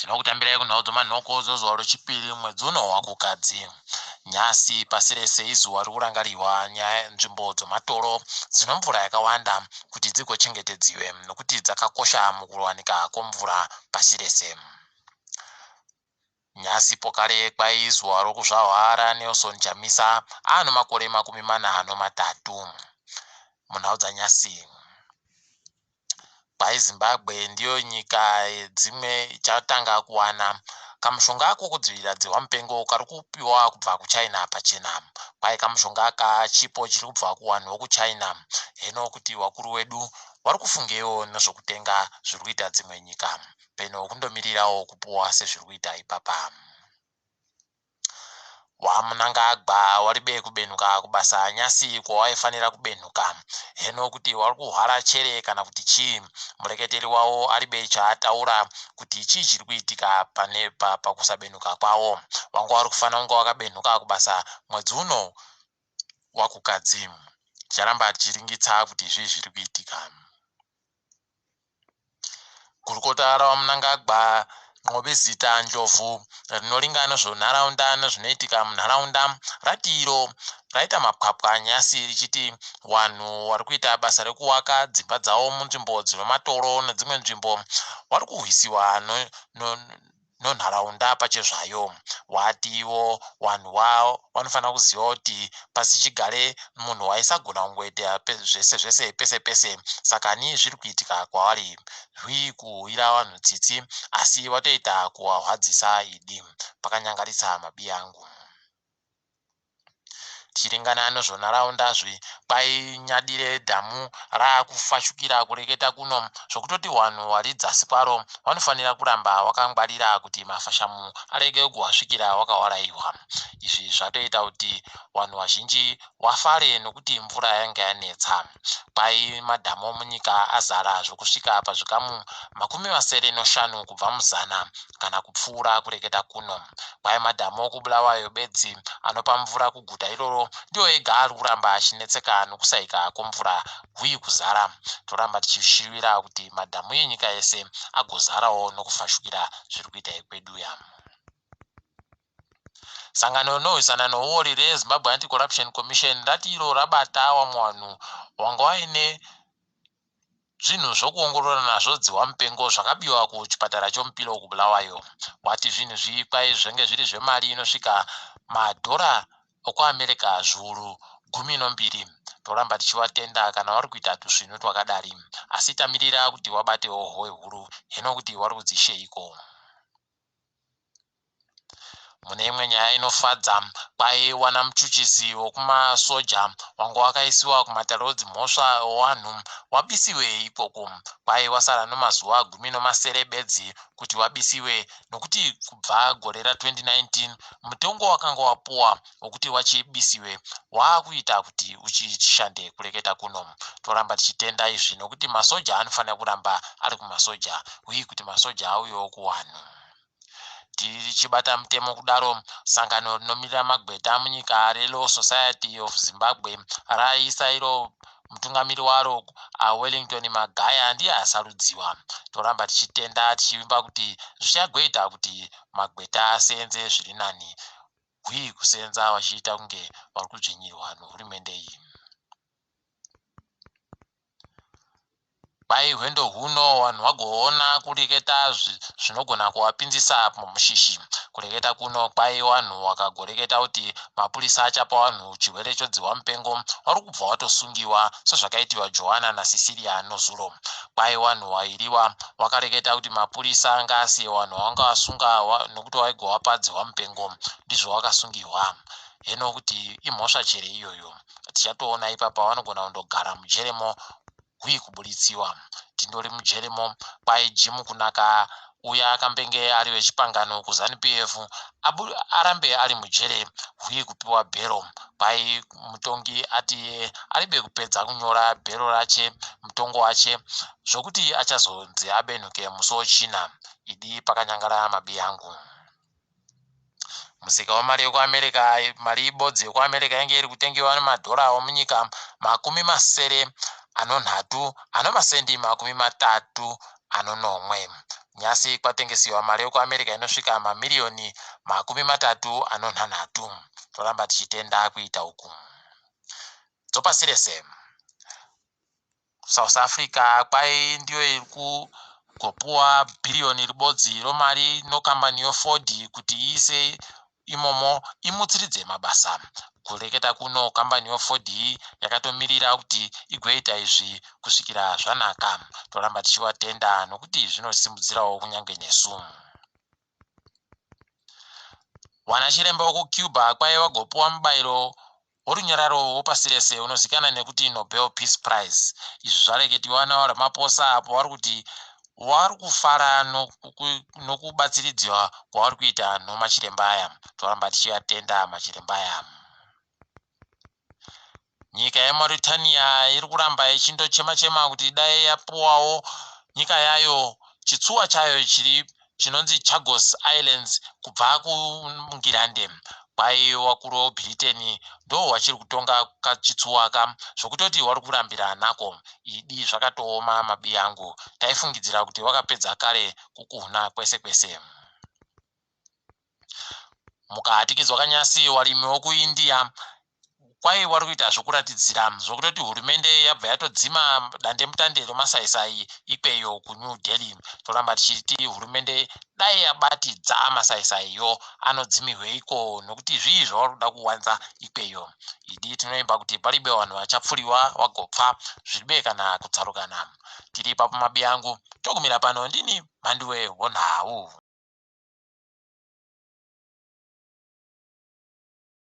Tinokutambirai kunhau dzomanhoko dzozuva rwechipiri mwedzi uno waKukadzi. Nhasi pasi rese izuva rikurangarirwa nyaya nzvimbo dzomatoro dzino mvura yakawanda kuti dzigochengetedziwe nokuti dzakakosha mukuwanika kwomvura pasi rese. Nhasi pokare kwaizuva rokuzvarwa raNelson Chamisa ano makore 43. Munhau dzanyasi. Kwai Zimbabwe ndiyo nyika yedzimwe ichatanga kuwana kamushonga kokudzivirira dzihwa mupengo kari kupiwa kubva kuChina pachena. Kwai kamushonga aka chipo chiri kubva kuvanhu vokuChina. Heno kuti vakuru vedu vari kufungewo nezvokutenga zviri kuita dzimwe nyika peno kundomirirawo kupuwa sezviri kuita ipapa. WaMnangagwa waribe kubenhuka kubasa nyasi kwawaifanira kubenhuka. Heno kuti wari kuhwara chere kana kuti chii. Mureketeri wavo aribe chaataura kuti chii chiri kuitika pane pakusabenhuka kwavo. Wanga wari kufanira kunge wakabenhuka kubasa mwedzi uno waKukadzi. Ticharamba tichiringitsa kuti zvii zviri kuitika. Gurukota raVaMnangagwa, Nqobizitha Ndlovu, rinoringa nezvenharaunda nezvinoitika munharaunda, rati iro raita mapwapwa nhasi richiti vanhu vari kuita basa rekuwaka dzimba dzavo munzvimbo dzinomatoro nedzimwe nzvimbo vari kurwisiwa nonharaunda pachezvayo. Watiwo vanhu vanofanira kuziva kuti pasichigare munhu waisagona kungoita zvese zvese pese pese sakani zviri kuitika kwavari hwi kuhwira vanhu tsitsi asi vatoita kuvarwadzisa idi pakanyangarisa mabiya angu. Tichiringana nezvenharaunda zve kwainyadire dhamu raakufashukira kureketa kuno zvokutoti vanhu vari dzasi kwaro vanofanira kuramba wakangwarira kuti mafashamu arege kuvasvikira wakawaraiwa. Izvi zvatoita kuti vanhu vazhinji wafare nokuti mvura yanga yanetsa. Kwai madhamu munyika azara zvokusvika pazvikamu 75 kubva muzana kana kupfuura kureketa kuno. Kwai madhamu okuBulawayo bedzi anopa mvura kuguta iroro ndiwo ega ari kuramba achinetseka nokusaika kwemvura huyi kuzara. Toramba tichishuvira kuti madhamu enyika yese agozarawo nokufashukira zviri kuita ekweduya. Sangano rinorwisana nouori reZimbabwe Anti-Corruption Commission rati iro rabata vamwe vanhu vanga vaine zvinhu zvokuongorora nazvo dzihwa mupengo zvakabiwa kuchipatara choMupilo kuBulawayo. Wati zvinhu izvi kwai zvenge zviri zvemari inosvika madhora okuAmerica zviuru 12. Toramba tichivatenda kana vari kuita tusvinu twakadari. Asi tamirira kuti wabatewo howe huru heno kuti wari kudzisheiko. Mune imwe nyaya inofadza, kwaiwana muchuchisi wekumasoja wanga wakaisiwa kumatare edzimhosva ewanhu wabisiwe ikoko. Kwai wasara nemazuva 17 bedzi kuti wabisiwe nokuti kubva gore ra2019 mutongo wakanga wapuwa wekuti wachibisiwe waakuita kuti uchishande kureketa kuno. Toramba tichitenda izvi nokuti masoja anofanira kuramba ari kumasoja uye kuti masoja auyewo kuwanhu. Tichibata mutemo kudaro, sangano rinomirira magweta munyika reLaw Society of Zimbabwe raisa iro mutungamiri waro Wellington Magaya ndiye asarudziwa. Toramba tichitenda tichivimba kuti zvichagoita kuti magweta aseenze zviri nani hwi kuseenza vachiita kunge vari kudzvinyirwa nehurumende iyi. Kwai hwendo huno vanhu vagoona kureketa zvinogona kuvapinzisa mumushishi. Kureketa kuno kwai vanhu vakagoreketa kuti mapurisa achapa vanhu chirwere chodzihwa mupengo vari kubva vatosungiwa sezvakaitiwa Joana naCecilia nozuro. Kwai vanhu vairiwa vakareketa kuti mapurisa ngaasiye vanhu vavanga vasunga nokuti vaigovapa dzihwa mupengo ndizvo vakasungiwa. Heno kuti imhosva chere iyoyo. Tichatoona ipapa vanogona kundogara mujeremo huye kuburitsiwa. Tindori mujeremo kwai Jim Kunaka uya akambenge ari wechipangano kuZanu PF arambe ari mujere huye kupiwa bhero. Kwai mutongi ati iye aribe kupedza kunyora bhero rache mutongo wache zvokuti achazonzi abenhuke musi weChina. Idi pakanyangara mabiyangu. Musika wemari yekuAmerica, mari ibodzi yekuAmerica yange iri kutengewa nemadhora omunyika 63 anomasendi 37. Nyasi kwatengesiwa mari yekuAmerica inosvika mamiriyoni 36. Toramba tichitenda kuita uku. Dzopasi rese. South Africa kwai ndiyo iri kugopuwa bhiriyoni ribodzi romari nokambani yoFord kuti iise imomo imutsiridze mabasa. Kureketa kuno kambani yoFord iyi yakatomirira kuti igoita izvi kusvikira zvanaka. Toramba tichivatenda nokuti zvinosimudzirawo kunyange nesu. Wana chiremba wekuCuba kwai vagopuwa mubayiro worunyararo wopasi rese unozivikanwa nekuti Nobel Peace Prize. Izvi zvareketiwa naVaRamaphosa apo vari kuti vari kufara nokubatsiridzwa kwavari kuita nomachiremba aya. Toramba tichivatenda machiremba aya. Nyika yeMauritania iri kuramba ichindochema chema kuti dai yapuwawo nyika yayo chitsuwa chayo chiri chinonzi Chagos Islands kubva kuNgirande. Kwai vakuru veBritain ndo vachiri kutonga kachitsuwa aka zvokutoti vari kurambira nako. Idi zvakatooma mabi angu. Taifungidzira kuti wakapedza kare kukuhuna kwese kwese. Mukahatikidzwa kanyasi warimi wokuIndia kwai vari kuita zvokuratidzira zvokutoti hurumende yabva yatodzima dandemutande remasaisai ikweyo kuNew Delhi. Toramba tichiti hurumende dai yabatidza masaisaiyo anodzimirweiko nokuti zvii zvavari kuda kuwanza ikweyo. Idi tinoimba kuti paribe vanhu vachapfuriwa vagopfa zviribe kana kutsarukana. Tiri ipapo mabi angu togumira pano. Ndini Mhanduwe wonhau.